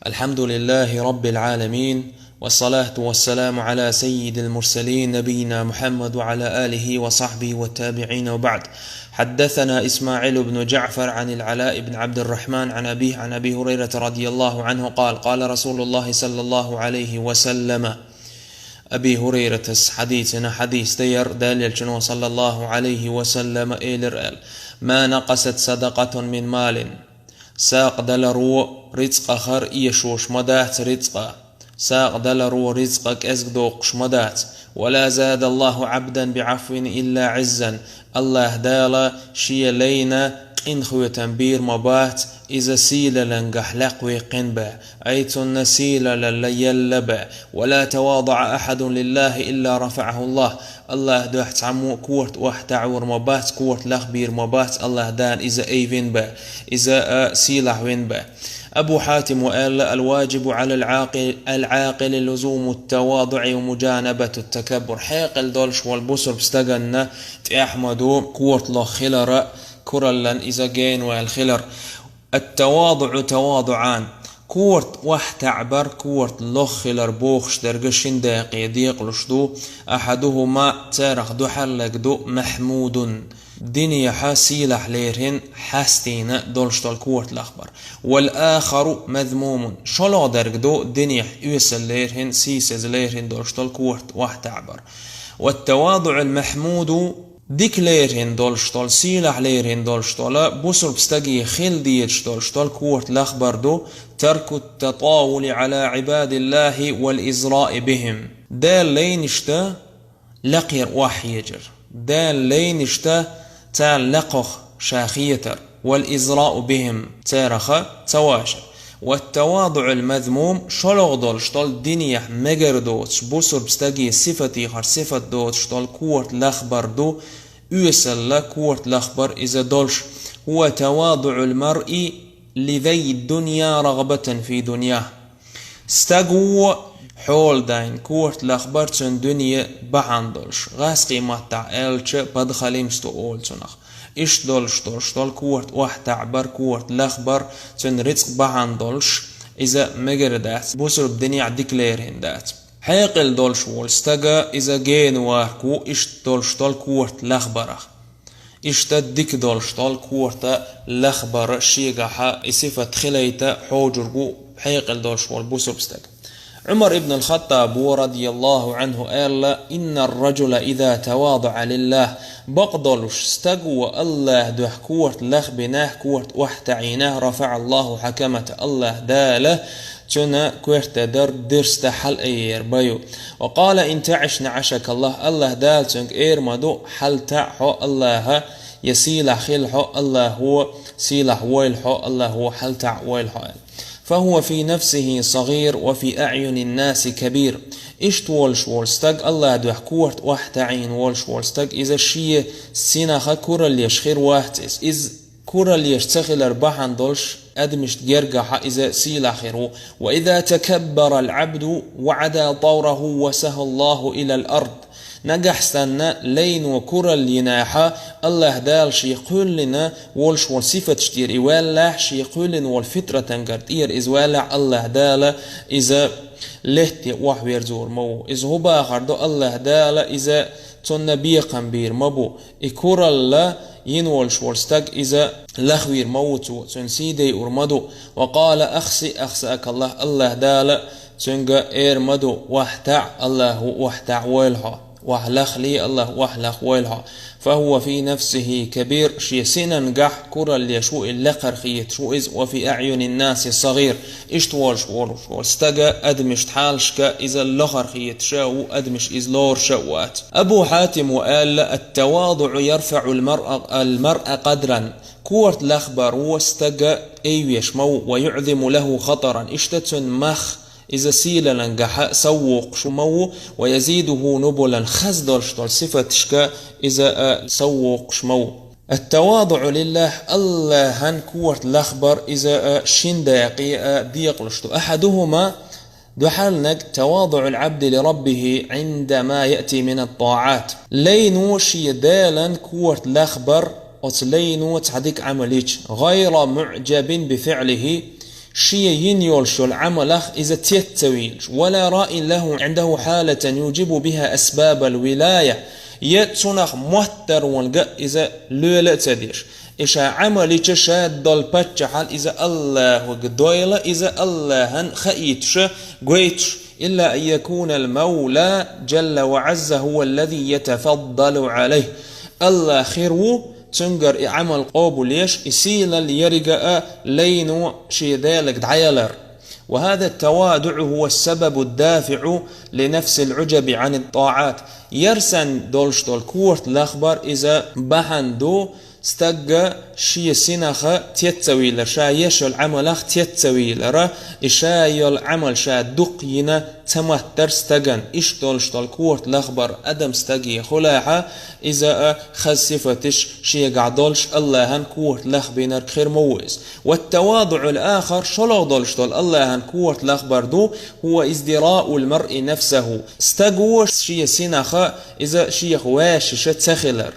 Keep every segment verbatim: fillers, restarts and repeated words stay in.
الحمد لله رب العالمين، والصلاة والسلام على سيد المرسلين نبينا محمد وعلى آله وصحبه والتابعين وبعد. حدثنا إسماعيل بن جعفر عن العلاء بن عبد الرحمن عن أبيه عن أبي هريرة رضي الله عنه قال: قال رسول الله صلى الله عليه وسلم. Аби Хурайратас хьадийцина хьадис да ер, Даьла Элчано, саллаллаху Ӏалайхи ва саллама, элира аьлла: «ما نقصت صدقة من مال». Сагӏа даларо рицкъахара эшош ма дац рицкъа. Сагӏа даларо рицкъа кӏезга доккхуш ма дац. «ولا زاد الله عبدا بعفو إلا عزا». Аллаха Дала шен лайна къинхетам бийр ма бац, иза сийлаллангахь лакхвеккхина бен, ай цунна сийлалла елла бен. «ولا تواضع أحد لله إلا رفعه الله». Аллаха дуьхьа цхьаммо а корта охьатаьӀвар ма бац, корта лахбийр ма бац, Аллаха Дала иза айвина бен, иза, а, сийлахь вина бен. Абу Хьатим ва аьлла: «الواجب على العاقل، العاقل لزوم التواضع ومجانبة التكبر». Хьекъал долуш волу бусурба стаганна тӀехь ма ду корта лох хилара, кураллан иза генаваьлла хилар. «التواضع تواضعان». Корта охьатаьӀбар, корта лох хилар бохуш дерг шин дакъе декъалуш ду. «أحدهما», царах дуьхьарлаг ду, «محمود», динехьа сийлахь лерхӀина, хьастийна долуш долу корта лахбар. «والآخر مذموم», шолгӀа дерг ду, динехь оьсал лерхӀина, сийсаза лерхӀина долуш долу корта охьатаьӀбар. «والتواضع المحمود», дика лерхӀина долуш долу, сийлахь лерхӀина долуш долу, бусурба стаге хила дезаш долуш долу корта лахбар ду: «ترك التطاول على عباد الله والإزراء بهم». Дала лайнаш дан лакхера охьахьежар. Дала лайнаш дан царна лакхах ша хетар. «والإزراء بهم», цараха ца вашар. «والتواضع المذموم», шолгӀа долуш долу, динехь мегар доцуш, бусурба стаге сифатехьара сифат доцуш долу корта лахбар ду, оьсалла корта лахбар иза долуш. «هو تواضع المرء لذوي الدنيا رغبة في دنياه». Стаг ву хьоладайн корта лахбар цуьнан дуьне бахьана долуш, гӀазкхийн маттахь аьлча, подхалимство олу цунах. Иштта долуш долуш долу корта охьатаьӀбар, корта лахбар цуьнан рицкъ бахьана долуш, иза мегар дац, бусурба динехь дика лерхӀина дац. Хьекъал долуш волу стага иза генаварг ву иштта долуш долу корта лахбарах. Иштта дика долуш долу корта лахбар шегахьа и сифат хилийта хьожург ву хьекъал долуш волу бусурба стаг. Ӏумар ибн ал-Хаттабо, радияллаху Ӏанху, аьлла: «إن الرجل إذا تواضع لله», бакъдолуш стаг ву Аллаха дуьхьа корта лахбинехь, корта охьатаьӀийнехь, «رفعه الله حكمة», Аллаха Дала цуьнан коьрта дар дирста хьалаайъер бу. «وقال: إن تعش نعشك الله», Аллаха Дала цуьнга эр ма ду: «ХьалтаьӀ хьо Аллаха», я «Сийлахь хила хьо Аллахо», «Сийлахь войла хьо Аллахо», «ХьалтаьӀ войла хьо», аьлла. «فهو في نفسه صغير وفي أعين الناس كبير». Иштта волуш волу стаг, Аллаха дуьхьа корта охьатаьӀийна волуш волу стаг, иза шен синаха кураллеш хир вац иза. Иза кураллеш ца хилар бахьана долуш, адамашна гергахьа иза сийлахь хир ву. «وإذا تكبر العبد وعدا طوره وسه الله إلى الأرض». Нагахь санна лайно куралла йинехьа, Аллаха Дала шен кхоьллина волуш волу сифаташ тӀера и ваьллехь, шен кхоьллина волу фитратангара тӀера иза ваьллехь, Аллаха Дала иза летте охьаверзор ма ву. Иза хӀун бахар ду, Аллаха Дала иза цунна бекхам бийр ма бу. И куралла йина волуш волу стаг иза лахвийр ма ву цо, цуьнан сий дайъур ма ду. «وقال: أخسئ أخسأك الله», Аллаха Дала цуьнга эр ма ду: «ОхьатаьӀ, Аллахо охьатаьӀ войла хьо, охьалахлий, Аллахо охьалахвойла хьо». «فهو في نفسه كبير», шен синангахь кураллеш ву и, лакхара хеташ ву иза, «وفي أعين الناس صغير». Иштта волуш волуш волу стага адамашна хьалашка иза лохара хеташ а ву, адамаш иза лоруш а вац. Абу Хьатим ва аьлла: «التواضع يرفع المرء، المرء قدرا». Корта лахбар ву стага айвеш ма ву, «ويعظم له خطرا», иштта цуьнан мах иза сийлаллангахьа сов воккхуш ма ву, «ويزيده نبلا», хаза долуш долу сифаташка иза, а, сов воккхуш ма ву. «التواضع لله», Аллахьан корта лахбар иза, а, шин дакъе, а, декъалуш ду. «أحدهما», дуьхьалнаг, «تواضع العبد لربه عندما يأتي من الطاعات». Лайно шен Далан корта лахбар, оцу лайно цхьа дика Ӏамал йича, «غير معجب بفعله», шен йина йолуш йолу Ӏамалах иза тет ца вийлаш, ولا راء له عنده حالة يوجب بها أسباب الولاية, я цунах моттаргӀанга иза лоьла а ца деш. И ша Ӏамал йича ша долу паччахьал иза Аллахьуга дойла, иза Аллахьан хаийтуша, гойтуш, إلا أن يكون المولى جل وعز هو الذي يتفضل عليه. Аллахь хир ву, цуьнгара и Ӏамал къобалъеш, и сийлалла еррига а лайно шен Делага дӀаялар. وهذا التواضع هو السبب الدافع لنفس العجب عن الطاعات. Ер санна долуш долу корта лахбар иза бахьана ду, стагга шен синаха тет ца вийлар, ша еш йолу Ӏамалах тет ца вийлара, и ша йолу Ӏамал ша дукха йина ца моттар стагана. Иштта долуш долу корта лахбар адам стаге хуьлахьа, иза а хаза сифаташ шегахь долуш Аллахьан корта лахбинарг хир ма ву иза. والتواضع الآخر, шолгӀа долуш долу Аллахьан корта лахбар ду, هو ازدراء المرء نفسه. Стаго шен синаха иза шех ваьшша ца хилар.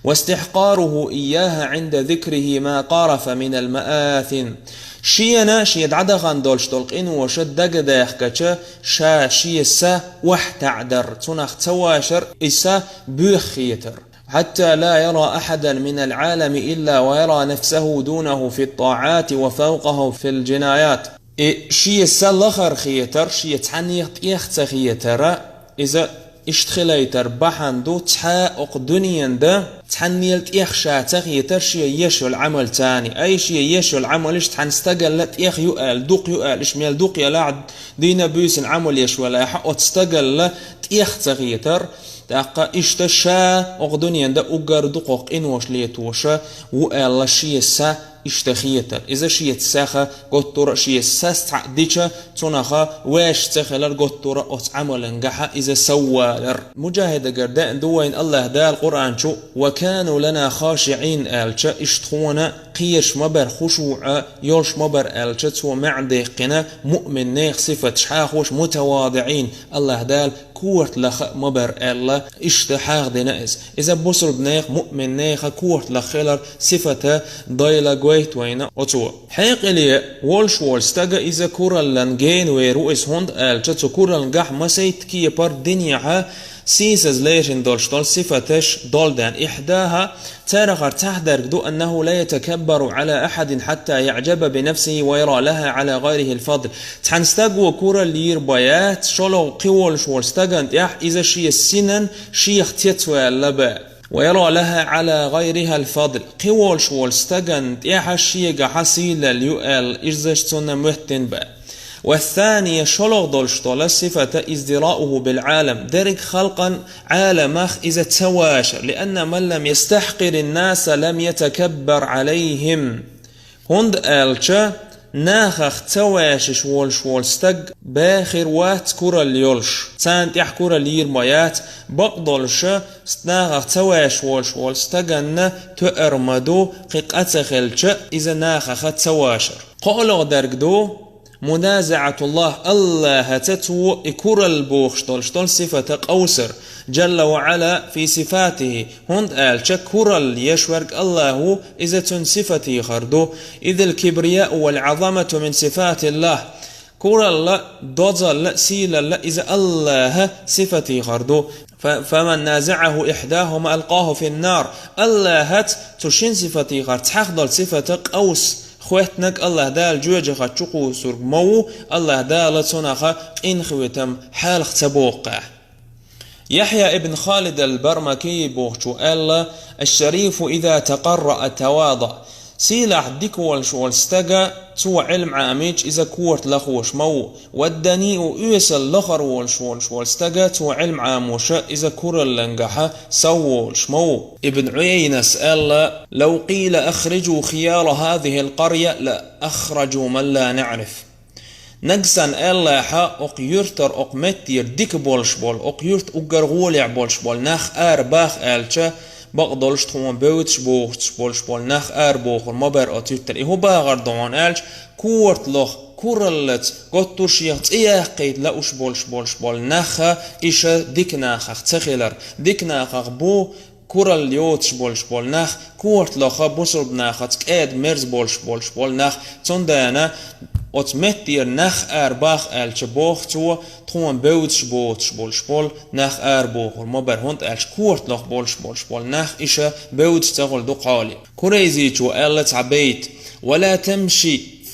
واستحقاره إياها عند ذكره ما قارف من المآثم. Шена шен дӀадахана долуш долу къиноша дагадаьхкача, ша шен са охьатаӀдар, цунах ца вашар, и са боьха хетар. حتى لا يرى أحدا من العالم إلا ويرى نفسه دونه في الطاعات وفوقه في الجنايات. И шен са лахара хетар, шен цхьаннех тӀех ца хетара, иза иштта хилийтар бахьана ду, цхьа окху дуьненан да, цхьаннел тӀех ша ца хетар шен еш йолу Ӏамал царний. Ай, шен еш йолу Ӏамалш цхьана стагалла тӀех ю аьлла, дукха ю аьлла, иштта мел дукха елахь, дийна буьйсина Ӏамал еш велахьа, оцу стагалла тӀех ца хетар, тӀаккха иштта ша окху дуьненан да уггар дукхох къинош летоша ву аьлла шен са иштта хетар. Иза шеца саха готтура, шен сас цхьаъ дича, цунаха ваьшша ца хилар готтура оцу Ӏамалан гахьа иза соввалар. Муджахидагара деана ду вайна Аллахь Дала Къуръан чу: وكانوا لنا خاشعين аьлча, иштта тхуна кхераш ма бара, хушуъа йолуш ма бара аьлча, цо маьӀна даьккхина муъминнех сифаташ хьахош, متواضعين, Аллахь Дала корта лаха а ма бара аьлла, иштта хьахдина иза. Иза бусурбанех, муъминнеха корта лаха хилар сифата дойла гойту вайна оцо. Хьекъале волуш волу стага иза кураллан гена вер ву иза, хӀунда аьлча цу кураллан гахь масийтта кепара динехьа сийсаза лерина долуш долу сифаташ долу ден. إحداها, царахар цхьаъ дерг ду, أنه لا يتكبر على أحد حتى يعجب بنفسه ويرى لها على غيره الفضل. Цхьана стаго куралла йийр бан яц, шолгӀа кхин волуш волу стагана тӀехь иза шен синан шех цецваьлла бан. ويرى لها على غيرها الفضل. Кхин волуш волу стагана тӀехьа шегахьа сийлалла ю аьлла, иза цунна моьттина бан. والثانية, шолгӀа долуш долу сифата, ازدراؤه بالعالم, дерриг халкъан Ӏаламах иза ца вашар, لأن من لم يستحقر الناس لم يتكبر عليهم. ХӀунда аьлча нахах ца вашаш волуш волу стаг бен хир вац куралла йолуш, царна тӀехь куралла йийр ма яц, бакъдолуша нахах ца вашаш волуш волу стаганна тоьар ма ду, кхин къа ца хилча, иза нахаха ца вашар. КхоалгӀа дерг ду, منازعة الله, Аллахьаца цо и куралла бохуш долуш долу сифата къовсар, جل وعلا في صفاته, хӀунда аьлча куралла еш верг Аллахь ву, иза цуьнан сифатехар ду, إذ الكبرياء والعظمة من صفات الله. Куралла, дозалла, сийлалла иза Аллахьа сифатехар ду. ف-، فمن نازعه إحداهما ألقاه في النار. Аллахьаца цу шин сифатехар цхьаъ долу сифата къовса хӀоьттинарг Аллахь Дала жоьжахати чу кхуссург ма ву, Аллахь Дала цунаха къинхетам хьалха ца боккхахь. Яхьъя ибн Халид ал-Бармакий бохучо аьлла: الشريف إذا تقرأ تواضع. Сийлахь дика волуш волу стага, цо Ӏилма Ӏамийча, иза корта лахош ма ву. والدنيء, оьсал лахара волуш волуш волу стага, цо Ӏилма Ӏамоша, иза кураллангахьа совволуш ма ву. Ибн Ӏуяйнас аьлла: لو قيل أخرجوا خيار هذه القرية لأخرجوا من لا نعرف. Нагасан аьллахьа, окху юьртара, окху меттера дика болуш болу, окху юьрта уггар гӀолехь болуш болу нах ара баха аьлча, бакъдолуш тхуна бевдаш бохуш болуш болу нах ара бохур ма бара оцу юьртара. И хӀун бахар ду хьуна аьлча, корта лоху, кураллаца, готтур шех цӀе яккхийта лууш болуш болуш болу наха иша дика нахах ца хилар. Дика нахах бу куралла йоцуш болуш болу нах, корта лоха бусурба нахаца кӀеда-мерза болуш болуш болу нах, цундела Оцу меттера нах арабаха аьлча боху цо, тхуна бевзаш боцуш болуш болу нах арабохур ма бара, хӀунда аьлча корта лаха болуш болуш болу нах иша бевзаш ца хуьлу дукха хьоле. Курайзичо аьлла цхьа бейт: «ولا تمش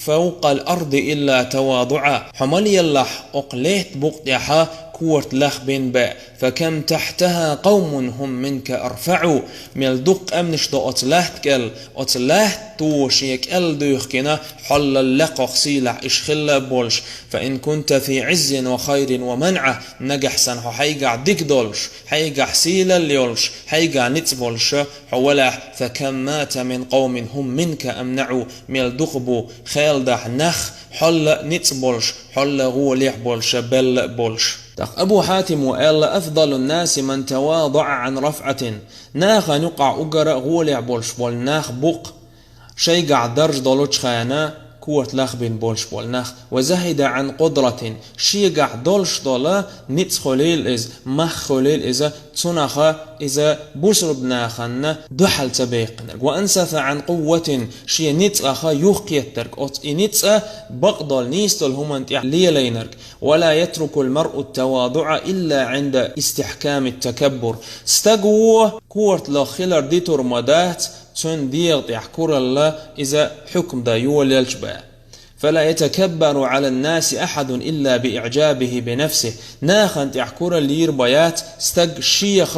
فوق الأرض إلا تواضعا». Хьо ма лелалахь окху лаьтта букъа тӀехь корта лах бина бен. «فكم تحتها قوم هم منك أرفع». Мел дукха къаьмнаш до оцу лаьтта кӀел, оцу лаьтта тоха шен кӀел дуьхкина, хьоллал лекхох сийлахь иша хилла а болуш. «فإن كنت في عز وخير ومنعة». Нагахь санна хьо хьайгахь дика долуш, хьайгахь сийлалла йолуш, хьайгахь ницкъ болуша хьо валахь, «فكم مات من قوم هم منك أمنع». Мел дукха бу, хелдахь нах, хьолла а ницкъ болуш, хьолла а гӀолехь болуша, белла а болуш. ТӀаккха Абу Хьатимо аьлла: «أفضل الناس من تواضع عن رفعة». Нахана юкъахь уггара а гӀолехь болуш болу нах бу-кх, шайгахь дарж долучу хенахь корта лах бина болуш болу нах. «وزهد عن قدرة». Шегахь долуш долу ницкъ хуьлийла иза, мах хуьлийла иза, цунах иза бусурба нахана дуьхьал ца баьккхинарг. «وأنصف عن قوة». Шен ницкъах юхакхеттарг, оцу и ницкъ бакъдолу, нийса долу хӀуманна тӀехь лелийнарг. «ولا يترك المرء التواضع إلا عند استحكام التكبر». Стаг вон корта лаха хилар дитур ма дац, цуьнан дегӀа тӀехь куралла иза хьукма дан йолаелча бен. «فلا يتكبر على الناس أحد إلا بإعجابه بنفسه». Нахана тӀехь куралла йийр ма яц стаг шех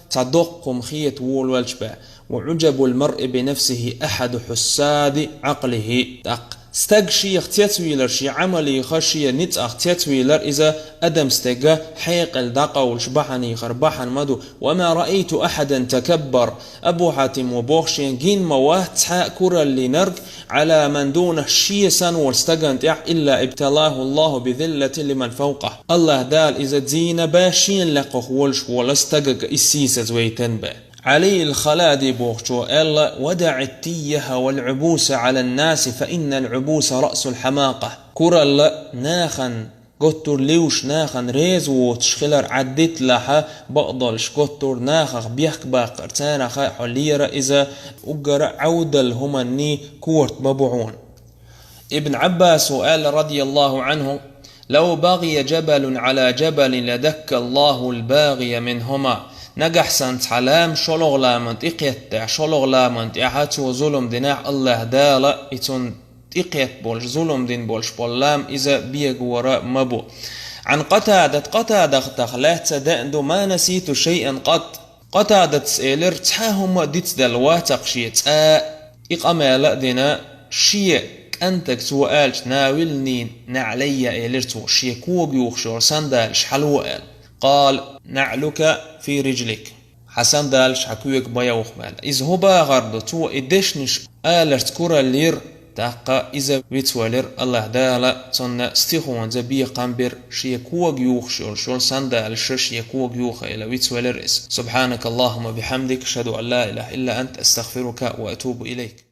цхьа доккха хӀума хета волавелча бен. «وعجب المرء بنفسه أحد حساد عقله». ТӀаккха стаг шех цецвийлар, шен Ӏамалех, шен ницкъах цецвийлар, иза адам стеган хьекъал дӀакъовлуш бахьанехьара бахьана ма ду. «وما رأيت أحدا تكبر». Абу Хьатимо боху, шен гина ма вац цхьа а куралла йинарг, «على من دونه», шен санна волу стагана тӀехь, «إلا ابتلاه الله بذلة لمن فوقه». АллахӀ Дала иза зийна бен, шена лекхах волуш волу стагага иза сийсазвайтина бен. Ӏали ал-Халади бохучо аьлла: «ودع التيه والعبوس على الناس، فإن العبوس رأس الحماقة». Куралла нахана готтур луьйш, нахана реза воцуш хилар Ӏаддиталахь, бакъдолуш готтур нахах бехк баккхар, царах хьо лера, иза уггара а Ӏовдал хӀуманний корта ма бу хьуна. Ибн Ӏаббасо аьлла, радияллаху Ӏанху: «لو بغي جبل على جبل لدك الله الباغي منهما». Нагахь санна цхьа лам шолгӀа ламан тӀе кхетта, шолгӀа ламан тӀехь цо зулам динехь, АллахӀ Дала и цунна тӀекхетта болуш, зулам дина болуш болу лам иза бегавар ма бу. Ӏан Къатадат, Къатадах лаьцна деана ду: «ما نسيت شيئا قط». Къатадатас элира: «Цхьа а хӀума дицделла вацахь шен цкъа а». И къамел а дина, шен кӀантага цо аьлча: «ناولني نعلي», элира цо, шен кога юхуш йолу сандалаш хьало аьлла. «قال: نعلك في رجلك». Хьан сандалаш хьан кога ма йовха, аьлла. Иза хӀун бахар ду? Цо и дешнаш аларца куралла йира, тӀаккха иза вицвелира. АллахӀ Дала цунна стихонца бекхам бира, шен кога юхуш йолуш йолу сандалаш шен кога юхийла вицвелира иза. سبحانك اللهم وبحمدك، أشهد أن لا إله إلا أنت، أستغفرك وأتوب إليك.